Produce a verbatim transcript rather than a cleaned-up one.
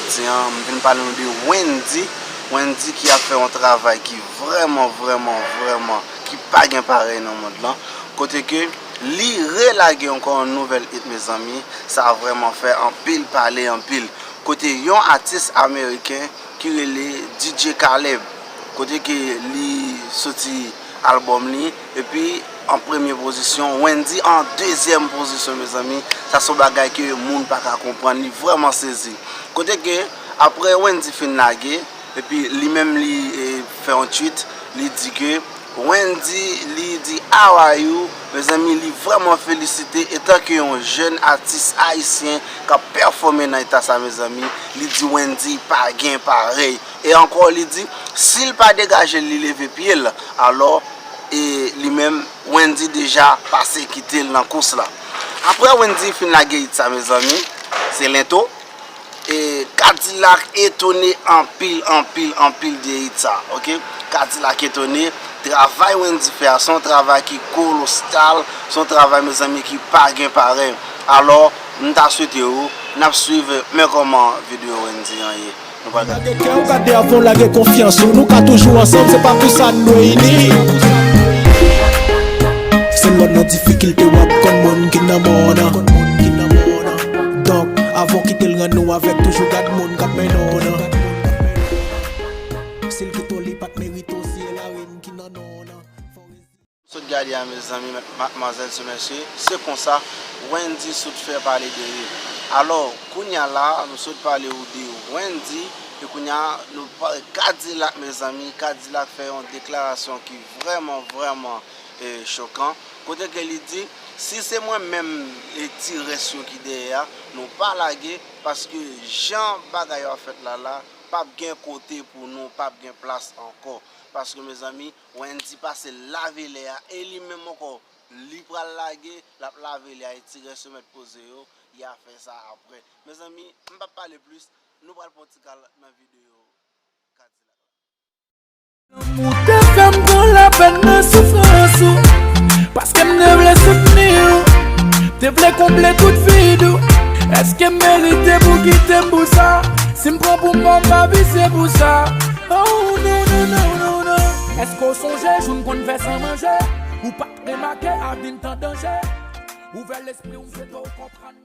Ti an, m vin pale nou de Wendy. Wendy ki ap fè yon travay ki vrèman, vrèman, vrèman, ki pa gen parèy nan mond lan. Kote ke li relage ankò yon nouvèl hit, mezanmi. Sa vrèman fè anpil pale, anpil. Kote yon atis ameriken ki rele D J Khaled. Kote ke li soti albòm li, epi an premye pozisyon, Wendy an dezyèm pozisyon, mezanmi. Sa se yon bagay ke moun pa ka konprann, li vrèman sezi. Kote ke, apre Wendy fin lage, epi li menm li, e, fè yon tweet, li di ke Wendy, li di, "How are you?" Mezanmi, li vrèman felisite etan ke yon jèn atis ayisyen k ap pèfòme nan eta sa, mezanmi. Li di Wendy pa gen parèy. E ankò, li di, si l pa degaje l, li leve pye l, alò, e li menm, Wendy deja pase kite l nan kous la. Apre Wendy fin lage hit sa, mezanmi, se lento. E Kadilak etone anpil, anpil, anpil de hit sa, oke? Kadilak etone, travay Wendy fè a, se yon travay ki kolosal, se yon travay, mezanmi, ki pa gen parèy. Alò, m ta swete w, n ap swiv, men kòman videyo Wendy an ye. Nou pral gade. Lage kè w, gade avan w lage konfyans ou. Nou ka toujou ansanm, se pa pou sa n dwe ini. Se lè w nan difikilte w ap konn moun ki nan mòn nan. Donk, avan w kite l rann ou avèk, toujou gad moun k ap mennen w nan. Si l kite w, li pa t merite w siye larenn ki nan non nan. Sot gade a, mezanmi, madmwazèl, se mesye, se konsa Wendy sot fè pale de li. Alò, kounye a la, nou sot pale ou de Wendy, e kounye a, nou pa, Kadilak, mezanmi, Kadilak fè yon deklarasyon ki vrèman, vrèman, e, chokan. Kote ke li di, si se mwen menm, e, ti rès yo ki dèyè a, nou pa lage, paske jan bagay yo ap fèt la la, p ap gen kote pou nou, p ap gen plas ankò. Paske, mezanmi, Wendy pase lave lè a, e li menm ankò, li pral lage, l ap lave lè a, e ti rès yo mèt poze yo, y a fè sa apre. Mezanmi, m p ap pale plis, nou pral pran ti kal nan videyo Kadilak la. Lanmou te fè m pran lapèn nan soufrans ou, paske m te vle soutni w, te vle konble tout vid ou. Èske m merite pou kite m pou sa? Si m pran pou mò, m pa visye pou sa. Oh, non, non, non, non, non. Èske w sonje jou n konn fè san manje? Ou pa t remake a vin tan danje? Ouvè lespri w, m swete w konprann.